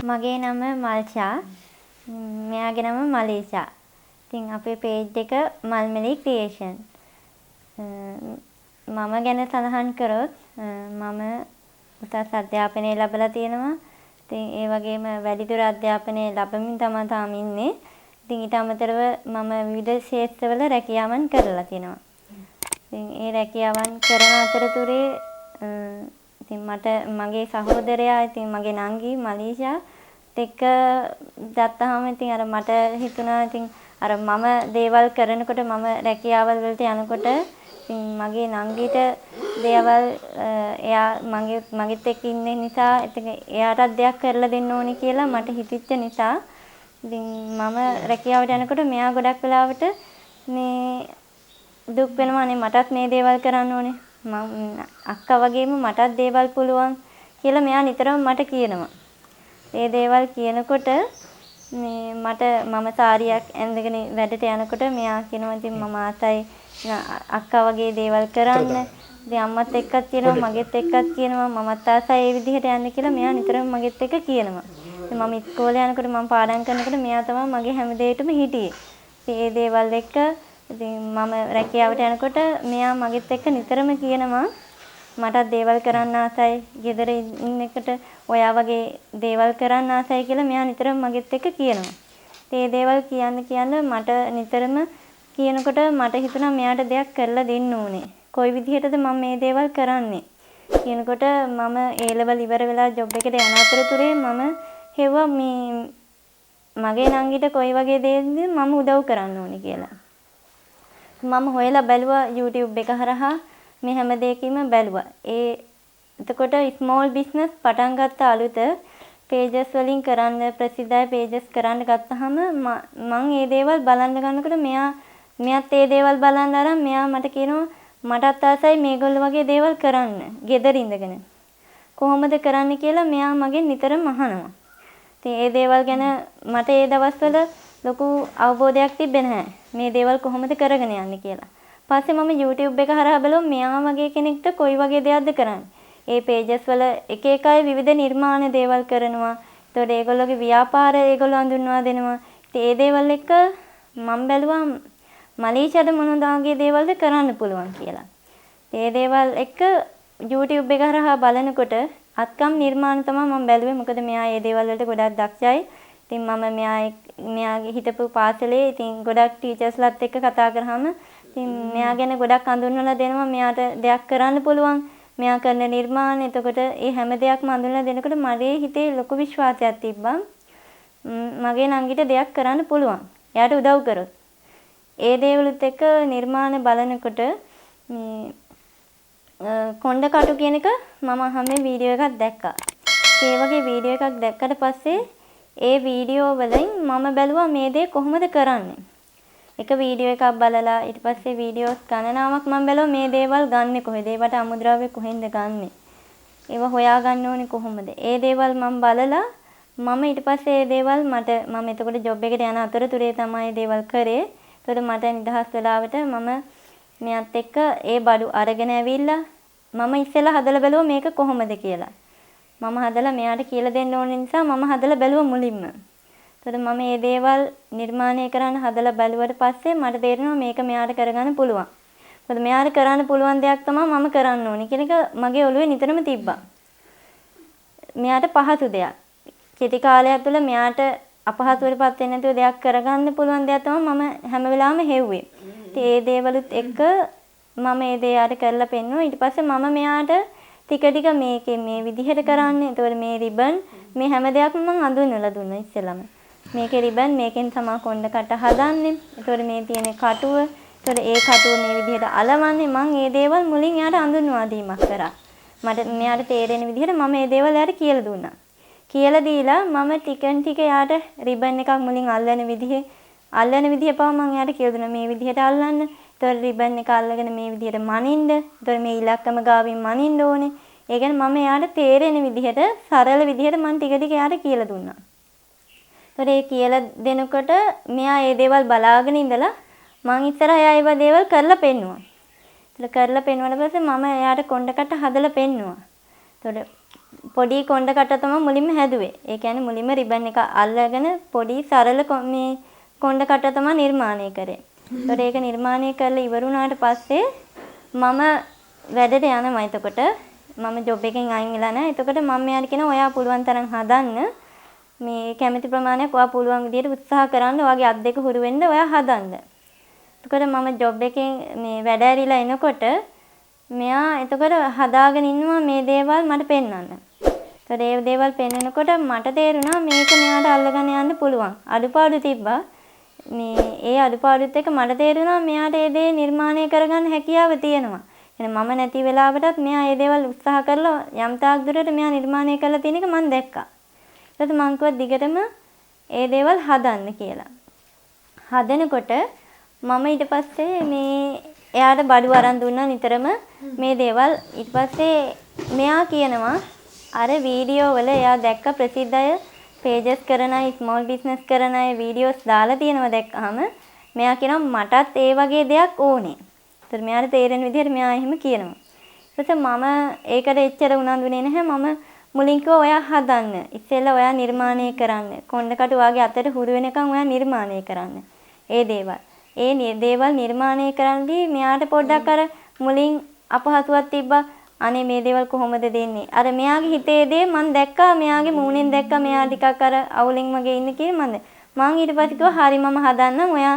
මගේ නම මල්ෂා. මෙයාගේ නම මලීෂා. ඉතින් අපේ පේජ් එක මල්මෙලි ක්‍රියේෂන්. මම ගැන සඳහන් කරොත් මම උසස් අධ්‍යාපනය ලැබලා තියෙනවා. ඉතින් ඒ වගේම වැඩිදුර අධ්‍යාපනය ලබමින් තමා තාම ඉන්නේ. ඉතින් ඊට අමතරව මම විවිධ ක්ෂේත්‍රවල රැකියාවන් කරලා තියෙනවා. ඉතින් ඒ රැකියාවන් කරන අතරතුරේ ඉතින් මට මගේ සහෝදරයා, ඉතින් මගේ නංගි මලීෂාත් එක්ක ගත්තහම, ඉතින් අර මට හිතුණා, ඉතින් අර මම දේවල් කරනකොට, මම රැකියාවල් වලට යනකොට, ඉතින් මගේ නංගිට දේවල්, එයා මගේ මගෙත් එක්ක ඉන්න නිසා, ඉතින් එයාටත් දෙයක් කරලා දෙන්න ඕනේ කියලා මට හිතිච්ච නිසා, ඉතින් මම රැකියාවට යනකොට මෙයා ගොඩක් වෙලාවට මේ දුක් වෙනවා, අනේ මටත් මේ දේවල් කරන්න ඕනේ, මං අක්කා වගේම මටත් දේවල් පුළුවන් කියලා මෙයා නිතරම මට කියනවා. ඒ දේවල් කියනකොට මේ මට, මම සාරියක් ඇඳගෙන වැඩට යනකොට මෙයා කියනවා, ඉතින් මම ආසයි අක්කා වගේ දේවල් කරන්න. ඉතින් අම්මත් එක්කත් කියනවා, මගෙත් එක්කත් කියනවා, මමත් ආසයි ඒ විදිහට යන්න කියලා මෙයා නිතරම මගෙත් එක්ක කියනවා. ඉතින් මම ඉස්කෝලේ යනකොට, මම පාඩම් කරනකොට මෙයා තමයි මගේ හැම දෙයකටම හිටියේ. ඉතින් ඒ දේවල් එක්ක, ඉතින් මම රැකියාවට යනකොට මෙයා මගෙත් එක්ක නිතරම කියනවා, මටත් දේවල් කරන්න ආසයි, ගෙදර ඉන්න එකට ඔයා වගේ දේවල් කරන්න ආසයි කියලා මෙයා නිතරම මගෙත් එක්ක කියනවා. ඉතින් ඒ දේවල් කියන්න කියන්න, මට නිතරම කියනකොට මට හිතුණා මෙයාට දෙයක් කරලා දෙන්න ඕනේ. කොයි විදිහටද මම මේ දේවල් කරන්නේ කියනකොට, මම ඒ ලෙවල් ඉවර වෙලා ජොබ් එකට යන අතරතුරේ මම හෙව්වා මේ මගේ නංගිට කොයි වගේ දේද මම උදව් කරන්න ඕනේ කියලා. මම හොයලා බැලුවා, YouTube එක හරහා මේ හැම දෙයකින්ම බැලුවා. ඒ එතකොට ස්මෝල් බිස්නස් පටන් ගත්ත අලුත පේජස් වලින් කරන්න, ප්‍රසිද්ධ අය පේජස් කරන්න ගත්තහම, මං ඒ දේවල් බලන්න ගන්නකොට මෙයා මෙයත් ඒ දේවල් බලන්න අරන් මෙයා මට කියනවා, මටත් ආසයි මේගොල්ලෝ වගේ දේවල් කරන්න ගෙදර ඉඳගෙන. කොහොමද කරන්නේ කියලා මෙයා මගෙන් නිතරම අහනවා. ඉතින් ඒ දේවල් ගැන මට ඒ දවස්වල ලොකු අවබෝධයක් තිබ්බේ නැහැ, මේ දේවල් කොහොමද කරගෙන යන්නේ කියලා. පස්සේ මම YouTube එක හරහා බැලුවා මෙයා වගේ කෙනෙක්ට කොයි වගේ දෙයක්ද කරන්නේ. ඒ පේජස් වල එක එක අය විවිධ නිර්මාණ දේවල් කරනවා. එතකොට ඒගොල්ලෝගේ ව්‍යාපාර ඒගොල්ලෝ අඳුන්වා දෙනවා. ඉතින් ඒ දේවල් එක්ක මම බැලුවා මලීෂාට මොන වගේ දේවල්ද කරන්න පුළුවන් කියලා. ඒ දේවල් එක්ක YouTube එක හරහා බලනකොට අත්කම් නිර්මාණ තමයි මම බැලුවේ. මොකද මෙයා ඒ දේවල් වලට ගොඩක් දක්ෂයි. ඉතින් මම මෙයා මෙයාගේ හිටපු පාසලේ ඉතින් ගොඩක් ටීචර්ස්ලාත් එක්ක කතා කරාම, ඉතින් මෙයා ගැන ගොඩක් අඳුන්වලා දෙනවා, මෙයාට දෙයක් කරන්න පුළුවන්. මෙයා කරන නිර්මාණ, එතකොට ඒ හැම දෙයක්ම අඳුන්වලා දෙනකොට මගේ හිතේ ලොකු විශ්වාසයක් තිබ්බා, මගේ නංගිට දෙයක් කරන්න පුළුවන්, එයාට උදව් කරොත්. ඒ දේවලුත් එක්ක නිර්මාණ බලනකොට මේ කොණ්ඩ කටු කියන එක මම අහම්බෙන් වීඩියෝ එකක් දැක්කා. ඒ වගේ වීඩියෝ එකක් දැක්කට පස්සේ ඒ වීඩියෝ වලින් මම බැලුවා මේ දේ කොහොමද කරන්නේ. එක වීඩියෝ එකක් බලලා ඊට පස්සේ වීඩියෝස් ගණනාවක් මම බැලුවා, මේ දේවල් ගන්නෙ කොහෙද? ඒවට අමුද්‍රව්‍ය කොහෙන්ද ගන්නෙ? ඒවා හොයා ගන්න ඕනේ කොහොමද? ඒ දේවල් මම බලලා මම ඊට පස්සේ ඒ දේවල් මට, මම එතකොට ජොබ් එකට යන අතරතුරේ තමයි ඒ දේවල් කරේ. එතකොට මට නිදහස් වෙලාවට මම මෙයත් එක්ක ඒ බඩු අරගෙන ඇවිල්ලා මම ඉස්සෙල්ලා හදලා බැලුවා මේක කොහොමද කියලා. මම හදලා මෙයාට කියලා දෙන්න ඕන නිසා මම හදලා බැලුවා මුලින්ම. එතකොට මම මේ දේවල් නිර්මාණය කරන්න හදලා බැලුවට පස්සේ මට තේරෙනවා මේක මෙයාට කරගන්න පුළුවන්. මොකද මෙයාට කරන්න පුළුවන් දෙයක් තමයි මම කරන්න ඕනේ කියන එක මගේ ඔළුවේ නිතරම තිබ්බා. මෙයාට පහසු දෙයක්. කෙටි කාලයක් තුළ මෙයාට අපහසුවට පත් වෙන්නේ නැතුව දෙයක් කරගන්න පුළුවන් දෙයක් තමයි මම හැම වෙලාවෙම හෙව්වේ. ඉතින් ඒ දේවලුත් එක්ක මම ඒ දේ එයාට කරලා පෙන්නුවා. ඊට පස්සේ මම මෙයාට ටික ටික මේකේ මේ විදිහට කරන්නේ. එතකොට මේ රිබන් මේ හැම දෙයක්ම මං අඳුන්වලා දුන්නා ඉස්සෙල්ලම. මේකේ රිබන්, මේකෙන් තමයි කොණ්ඩ කට හදන්නේ. එතකොට මේ තියෙන කටුව, එතකොට ඒ කටුව මේ විදිහට අලවන්නේ. මං ඒ දේවල් මුලින් එයාට අඳුන්වා දීමක් කරා. මට මෙයාට තේරෙන විදිහට මම ඒ දේවල් එයාට කියලා දුන්නා. කියලා දීලා මම ටිකෙන් ටික එයාට රිබන් එකක් මුලින් අල්ලන විදිහ පවා මං එයාට කියලා දුන්නා, මේ විදිහට අල්ලන්න. එතකොට රිබන් එක අල්ලගෙන මේ විදිහට මනින්න. එතකොට මේ ඉලක්කම ගාවින් මනින්න ඕනේ. ඒ කියන්නේ මම එයාට තේරෙන විදිහට, සරල විදිහට මං ටික ටික එයාට කියලා දුන්නා. එතකොට ඒ කියලා දෙනකොට මෙයා ඒ දේවල් බලාගෙන ඉඳලා මං ඉස්සරහා එයා ඒවා දේවල් කරලා පෙන්නුවා. එතකොට කරලා පෙන්නුවට පස්සේ මම එයාට කොණ්ඩ කට හදලා පෙන්නුවා. එතකොට පොඩි කොණ්ඩ කටුවක් තමයි මුලින්ම හැදුවේ. ඒ කියන්නේ මුලින්ම රිබන් එක අල්ලගෙන පොඩි සරල මේ කොණ්ඩ කටුවක් තමයි නිර්මාණය කරේ. එතකොට ඒක නිර්මාණය කරලා ඉවර වුණාට පස්සේ මම වැඩට යනවා. එතකොට මම ජොබ් එකෙන් අයින් වෙලා නැහැ. එතකොට මම මෙයාට කියනවා ඔයා පුළුවන් තරම් හදන්න, මේ කැමති ප්‍රමාණයක් ඔයා පුළුවන් විදියට උත්සාහ කරන්න, ඔයාගේ අත් දෙක හුරු වෙන්න ඔයා හදන්න. එතකොට මම ජොබ් එකෙන් මේ වැඩ ඇරිලා එනකොට මෙයා එතකොට හදාගෙන ඉන්නවා මේ දේවල් මට පෙන්වන්න. එතකොට ඒ දේවල් පෙන්නකොට මට තේරුණා මේක මෙයාට අල්ලගන්න යන්න පුළුවන්. අඩුපාඩු තිබ්බා. මේ ඒ අඩුපාඩුත් එක්ක මට තේරුණා මෙයාට ඒ දේ නිර්මාණය කරගන්න හැකියාව තියෙනවා. එහෙනම් මම නැති වෙලාවටත් මෙයා ඒ දේවල් උත්සාහ කරලා යම් තාක් දුරට මෙයා නිර්මාණය කරලා තියෙන එක මම දැක්කා. ඊට පස්සේ මං කිව්වා දිගටම ඒ දේවල් හදන්න කියලා. හදනකොට මම ඊට පස්සේ මේ එයාට බඩු අරන් දුන්නා නිතරම මේ දේවල්. ඊට පස්සේ මෙයා කියනවා අර වීඩියෝ වල එයා දැක්ක ප්‍රසිද්ධ අය, පේජස් කරන අය, ස්මෝල් බිස්නස් කරන අය වීඩියෝස් දාලා තියෙනවා දැක්කහම මෙයා කියනවා මටත් ඒ වගේ දෙයක් ඕනේ. ඒතර මෙයාට තේරෙන විදිහට මෙයා එහෙම කියනවා. ඊට පස්සේ මම ඒකට එච්චර උනන්දු වෙන්නේ නැහැ. මම මුලින් කිව්වා ඔයා හදන්න. ඉස්සෙල්ලා ඔයා නිර්මාණය කරන්න. කොණ්ඩ කටු ඔයාගේ අතට හුරු වෙනකන් ඔයා නිර්මාණය කරන්න. ඒ දේවල්. ඒ දේවල් නිර්මාණය කරද්දී මෙයාට පොඩ්ඩක් අර මුලින් අපහසුවක් තිබ්බා. අනේ මේ දේවල් කොහොමද දෙන්නේ? අර මෙයාගේ හිතේ දේ මං දැක්කා, මෙයාගේ මූණෙන් දැක්කා මෙයා ටිකක් අර අවුලෙන් වගේ ඉන්න කියලා මං. මං ඊට පස්සේ කිව්වා හරි මම හදන්නම්, ඔයා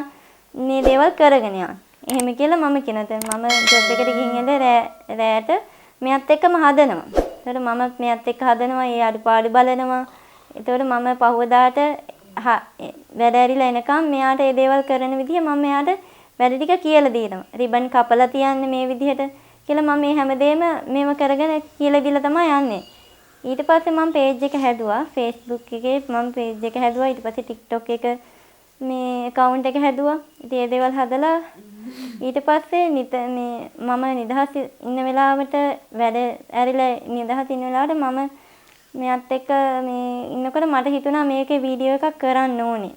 මේ දේවල් කරගෙන යන්න. එහෙම කියලා මම කියනවා. දැන් මම ජොබ් එකට ගිහින් ඇවිල්ලා රෑට මෙයාත් එක්කම හදනවා. එතකොට මම මෙයාත් එක්ක හදනවා, ඒ අඩුපාඩු බලනවා. එතකොට මම පහුවදාට වැඩ ඇරිලා එනකම් මෙයාට ඒ දේවල් කරන විදිහ මම මෙයාට වැඩ ටික කියලා දෙනවා. රිබන් කපලා තියන්න මේ විදිහට කියලා මම මේ හැමදේම මේව කරගෙන කියලා දීලා තමයි යන්නේ. ඊට පස්සේ මම පේජ් එක හැදුවා. Facebook එකේ මම පේජ් එක හැදුවා. ඊට පස්සේ TikTok එක මේ ඇකවුන්ට් එක හැදුවා. ඉතින් ඒ දේවල් හදලා ඊට පස්සේ මේ මම නිදහස් ඉන්න වෙලාවට, වැඩ ඇරිලා නිදහස් ඉන්න වෙලාවට මම මෙයාත් එක්ක මේ ඉන්නකොට මට හිතුණා මේකේ වීඩියෝ එකක් කරන්න ඕනේ.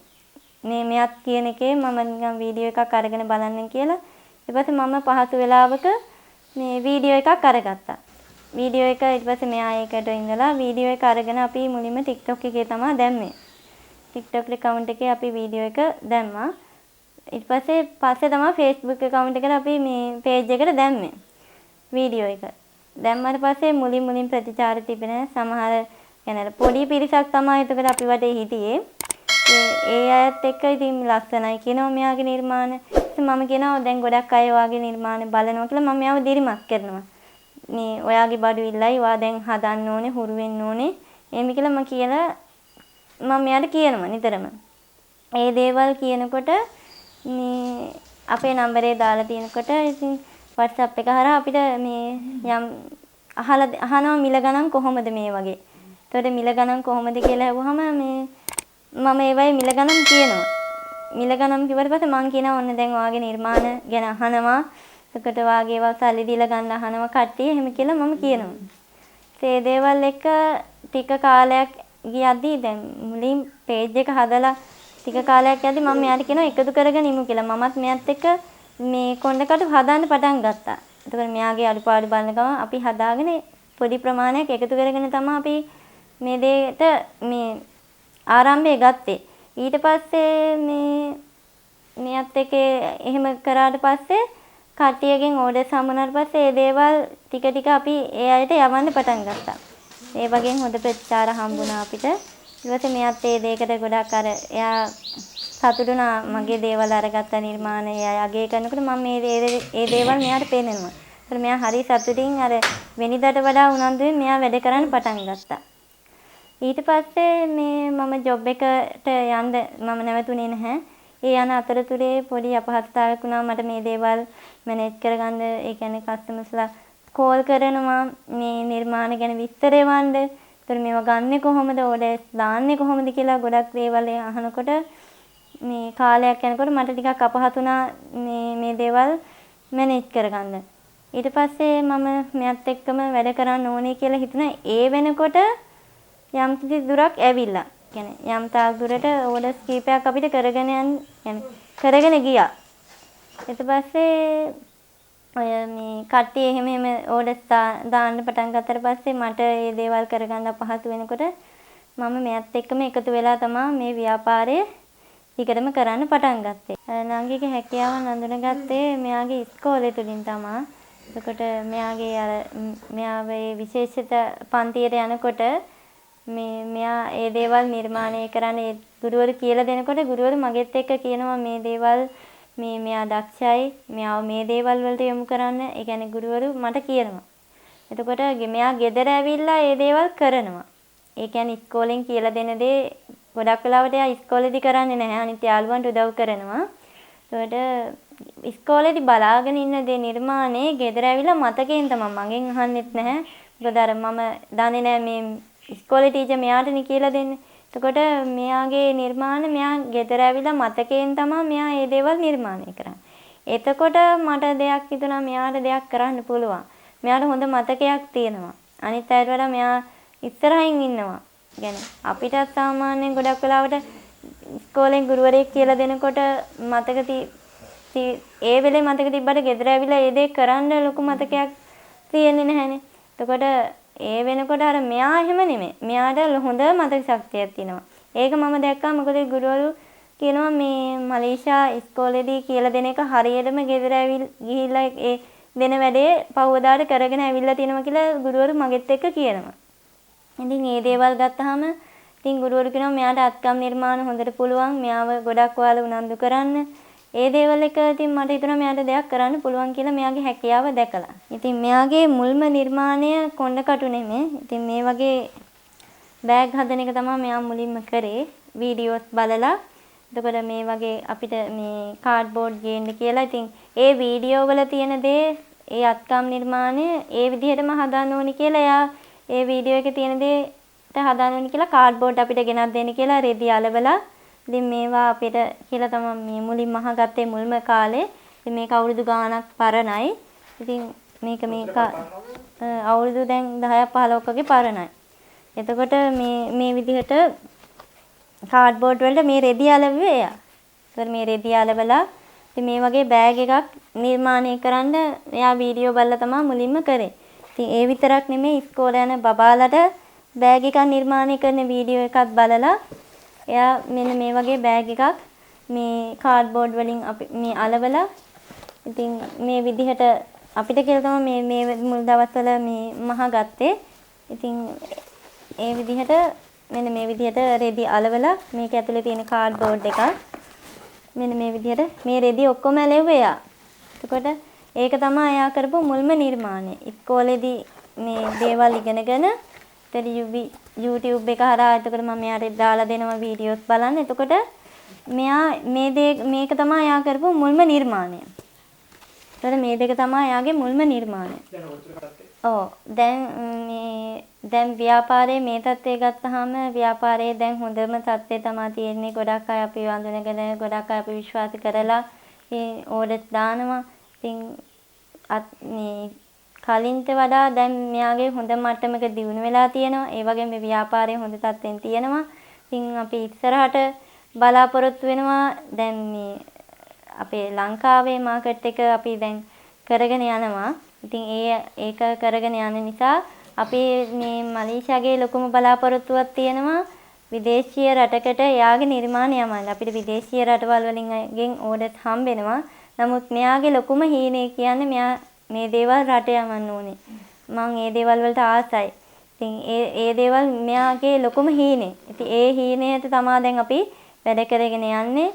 මේ මෙයාත් කියන එකේ මම නිකන් වීඩියෝ එකක් අරගෙන බලන්න කියලා. ඊට පස්සේ මම පහසු වෙලාවක මේ වීඩියෝ එකක් අරගත්තා. වීඩියෝ එක ඊට පස්සේ මෙයා ඒකට ඉඳලා වීඩියෝ එක අරගෙන අපි මුලින්ම TikTok එකේ තමයි දැම්මේ. TikTok account එකේ අපි වීඩියෝ එක දැම්මා. ඊට පස්සේ පස්සේ තමයි Facebook account එකට අපි මේ පේජ් එකට දැම්මේ වීඩියෝ එක. දැම්මට පස්සේ මුලින් මුලින් ප්‍රතිචාර තිබෙන සමහර يعني පොඩි පිරිසක් තමයි එතකොට අපි වටේ හිටියේ. ඒ අයත් එක්ක ඉතින් ලස්සනයි කියනවා මෙයාගේ නිර්මාණ. ඉතින් මම කියනවා දැන් ගොඩක් අය ඔයාගේ නිර්මාණ බලනවා කියලා මම මෙයාව දිරිමත් කරනවා. මේ ඔයාගේ බඩු ඉල්ලයි, ඔයා දැන් හදන්න ඕනේ, හුරු වෙන්න ඕනේ. එහෙම කියලා මම කියලා මම මෙයාට කියනවා නිතරම. ඒ දේවල් කියනකොට මේ අපේ නම්බරේ දාලා තියෙනකොට ඉතින් WhatsApp එක හරහා අපිට මේ යම් අහලා අහනවා මිල ගණන් කොහොමද මේ වගේ. එතකොට මිල ගණන් කොහොමද කියලා ඇහුවහම මේ මම ඒවයි මිල ගණන් කියනවා. මිල ගණන් කිව්වට පස්සේ මං කියනවා ඔන්න දැන් ඔයාගේ නිර්මාණ ගැන අහනවා. එතකොට ඔයාගේ ඒවා සල්ලි දීලා ගන්න අහනවා කට්ටිය එහෙම කියලා මම කියනවා. ඒ දේවල් එක්ක ටික කාලයක් ගියද්දී දැන් මුලින් පේජ් එක හදලා ටික කාලයක් යද්දි මම මෙයාට කියනවා එකතු කරගෙන ඉමු කියලා. මමත් මෙයාත් එක්ක මේ කොණ්ඩ කටු හදන්න පටන් ගත්තා. එතකොට මෙයාගේ අඩුපාඩු බලන ගමන් අපි හදාගෙන පොඩි ප්‍රමාණයක් එකතු කරගෙන තමයි අපි මේ දෙයට මේ ආරම්භය ගත්තේ. ඊට පස්සේ මේ මෙයත් එක්ක එහෙම කරාට පස්සේ කට්ටියගෙන් ඕඩර්ස් හම්බුනාට පස්සේ ඒ දේවල් ටික ටික අපි ඒ අයට යවන්න පටන් ගත්තා. ඒ වගේම හොඳ ප්‍රතිචාර හම්බුණා අපිට. ඊට පස්සේ මෙයත් ඒ දෙයකට ගොඩක් අර එයා සතුටු වුණා මගේ දේවල් අරගත්ත නිර්මාණ ඒ අය අගය කරනකොට මම මේ ඒ දේවල් මෙයාට පෙන්නනවා. ඒතර මෙයා හරි සතුටින් අර වෙනිදාට වඩා උනන්දුවෙන් මෙයා වැඩ කරන්න පටන් ගත්තා. ඊට පස්සේ මේ මම ජොබ් එකට යන්න මම නැවතුනේ නැහැ. ඒ යන අතරතුරේ පොඩි අපහසුතාවයක් වුණා මට මේ දේවල් මැනේජ් කරගන්න. ඒ කියන්නේ කස්ටමර්ස්ලා කෝල් කරනවා මේ නිර්මාණ ගැන විස්තර එවන්න. ඒතර මේවා ගන්නෙ කොහොමද, ඕඩර්ස් දාන්නේ කොහොමද කියලා ගොඩක් දේවල් අහනකොට මේ කාලයක් යනකොට මට ටිකක් අපහසු වුණා මේ මේ දේවල් මැනේජ් කරගන්න. ඊට පස්සේ මම මෙයත් එක්කම වැඩ කරන්න ඕනේ කියලා හිතුණා. ඒ වෙනකොට යම් කිසි දුරක් ඇවිල්ලා. කියන්නේ යම් තාක් දුරට ඕඩර්ස් කීපයක් අපිට කරගෙන යන්න, يعني කරගෙන ගියා. ඊට පස්සේ ඔය මේ කට්ටිය එහෙම එහෙම ඕඩර්ස් දාන්න පටන් ගත්තට පස්සේ මට ඒ දේවල් කරගන්න අපහසු වෙනකොට මම මෙයත් එක්කම එකතු වෙලා තමා මේ ව්‍යාපාරය දිගටම කරන්න පටන් ගත්තේ. නංගිගේ හැකියාවන් අඳුනගත්තේ මෙයාගේ ඉස්කෝලේ තුලින් තමා. එතකොට මෙයාගේ අර මෙයාව ඒ විශේෂිත පන්තියට යනකොට මේ මෙයා ඒ දේවල් නිර්මාණය කරන්න ඒ ගුරුවරු කියලා දෙනකොට ගුරුවරු මගෙත් එක්ක කියනවා මේ දේවල් මේ මෙයා දක්ෂයි, මෙයාව මේ දේවල් වලට යොමු කරන්න. ඒ කියන්නේ ගුරුවරු මට කියනවා. එතකොට මෙයා ගෙදර ඇවිල්ලා ඒ දේවල් කරනවා. ඒ කියන්නේ ඉස්කෝලෙන් කියලා දෙන දේ ගොඩක් වෙලාවට එයා ඉස්කෝලේදි කරන්නේ නැහැ. අනිත් යාළුවන්ට උදව් කරනවා. එතකොට ඉස්කෝලේදි බලාගෙන ඉන්න දේ නිර්මාණේ ගෙදර ඇවිල්ලා මතකයෙන් තමයි, මගෙන් අහන්නෙත් නැහැ. මොකද අර මම දන්නේ නැහැ, මේ ඉස්කෝලේ ටීචර් මෙයාටනේ කියලා දෙන්නේ. එතකොට මෙයාගේ නිර්මාණ මෙයා ගෙදර ඇවිල්ලා මතකයෙන් තමයි මෙයා ඒ දේවල් නිර්මාණය කරන්නේ. එතකොට මට දෙයක් හිතුණා, මෙයාට දෙයක් කරන්න පුළුවන්. මෙයාට හොඳ මතකයක් තියෙනවා. අනිත් අයට වඩා මෙයා ඉස්සරහින් ඉන්නවා. කියන්නේ අපිටත් සාමාන්‍යයෙන් ගොඩක් වෙලාවට ඉස්කෝලෙන් ගුරුවරයෙක් කියලා දෙනකොට මතක ඒ වෙලේ මතක තිබ්බට ගෙදර ඇවිල්ලා ඒ දේ කරන්න ලොකු මතකයක් තියෙන්නේ නැහැනේ. එතකොට ඒ වෙනකොට අර මෙයා එහෙම නෙමෙයි. මෙයාට හොඳ මතක ශක්තියක් තියෙනවා. ඒක මම දැක්කා, මොකද ගුරුවරු කියනවා මේ මලීෂා ඉස්කෝලේදී කියලා දෙන එක හරියටම ගෙදර ගිහිල්ලා ඒ දෙන වැඩේ පහුවදාට කරගෙන ඇවිල්ලා තියෙනවා කියලා ගුරුවරු මගෙත් එක්ක කියනවා. ඉතින් ඒ දේවල් ගත්තාම ඉතින් ගුරුවරු කියනවා මෙයාට අත්කම් නිර්මාණ හොඳට පුළුවන්, මෙයාව ගොඩක් ඔයාලා උනන්දු කරන්න. ඒ දේවල් එක ඉතින් මට හිතුණා මෙයාට දෙයක් කරන්න පුළුවන් කියලා මෙයාගේ හැකියාව දැකලා. ඉතින් මෙයාගේ මුල්ම නිර්මාණය කොණ්ඩ කටු නෙමෙයි. ඉතින් මේ වගේ බෑග් හදන එක තමයි මෙයා මුලින්ම කරේ, වීඩියෝස් බලලා. එතකොට මේ වගේ අපිට මේ කාඩ්බෝඩ් ගේන්න කියලා, ඉතින් ඒ වීඩියෝ වල තියෙන දේ, ඒ අත්කම් නිර්මාණය ඒ විදිහටම හදන්න ඕනි කියලා, එයා ඒ වීඩියෝ එකේ තියෙන දේට හදන්න ඕනි කියලා කාඩ්බෝඩ් අපිට ගෙනත් දෙන්න කියලා රෙදි අලවලා, ඉතින් මේවා අපිට කියලා තමයි මේ මුලින්ම අහගත්තේ මුල්ම කාලේ. ඉතින් මේක අවුරුදු ගාණක් පරණයි. ඉතින් මේක මේක අවුරුදු දැන් 10ක් 15ක් වගේ පරණයි. එතකොට මේ මේ විදිහට කාඩ්බෝඩ් වලට මේ රෙදි අලවුවේ එයා. එතකොට මේ රෙදි අලවලා ඉතින් මේ වගේ බෑග් එකක් නිර්මාණය කරන්න එයා වීඩියෝ බලලා තමයි මුලින්ම කරේ. ඉතින් ඒ විතරක් නෙමෙයි, ඉස්කෝලේ යන බබාලට බෑග් එකක් නිර්මාණය කරන වීඩියෝ එකක් බලලා එයා මෙන්න මේ වගේ බෑග් එකක් මේ කාඩ්බෝඩ් වලින් අපි මේ අලවලා, ඉතින් මේ විදිහට අපිට කියලා තමයි මේ මේ මුල් දවස්වල මේ මහ ගත්තේ. ඉතින් ඒ විදිහට මෙන්න මේ විදිහට රෙදි අලවලා මේක ඇතුලේ තියෙන කාඩ්බෝඩ් එකක් මෙන්න මේ විදිහට මේ රෙදි ඔක්කොම ඇලෙව්වේ එයා. එතකොට ඒක තමයි එයා කරපු මුල්ම නිර්මාණය. ඉස්කෝලේදී මේ දේවල් ඉගෙනගෙන එතකොට YouTube එක හරහා එතකොට මම එයාට දාලා දෙනවා වීඩියෝස් බලන්න. එතකොට මෙයා මේ දේ, මේක තමයි එයා කරපු මුල්ම නිර්මාණය. එතකොට මේ දෙක තමයි එයාගේ මුල්ම නිර්මාණය. ඔව්, දැන් මේ දැන් ව්‍යාපාරයේ මේ තත්ත්වය ගත්තාම ව්‍යාපාරයේ දැන් හොඳම තත්ත්වය තමා තියෙන්නේ. ගොඩක් අය අපිව අඳුනගෙන, ගොඩක් අය අපි විශ්වාස කරලා ඉතින් ඕඩර්ස් දානවා. ඉතින් මේ කලින්ට වඩා දැන් මෙයාගේ හොඳ මට්ටමක දියුණු වෙලා තියෙනවා. ඒ වගේම මේ ව්‍යාපාරය හොඳ තත්ත්වයෙන් තියෙනවා. ඉතින් අපි ඉස්සරහට බලාපොරොත්තු වෙනවා, දැන් මේ අපේ ලංකාවේ මාකට් එක අපි දැන් කරගෙන යනවා. ඉතින් ඒ ඒක කරගෙන යන නිසා අපි මේ මලීෂාගේ ලොකුම බලාපොරොත්තුවක් තියෙනවා විදේශීය රටකට එයාගේ නිර්මාණ යවන්න. අපිට විදේශීය රටවල් වලින් ගෙන් ඕඩර්ස් හම්බෙනවා. නමුත් මෙයාගේ ලොකුම හීනය කියන්නේ මෙයා මේ දේවල් රට යවන්න ඕනේ. මං ඒ දේවල් වලට ආසයි. ඉතින් ඒ ඒ දේවල් මෙයාගේ ලොකුම හීනේ. ඉතින් ඒ හීනයට තමා දැන් අපි වැඩ කරගෙන යන්නේ.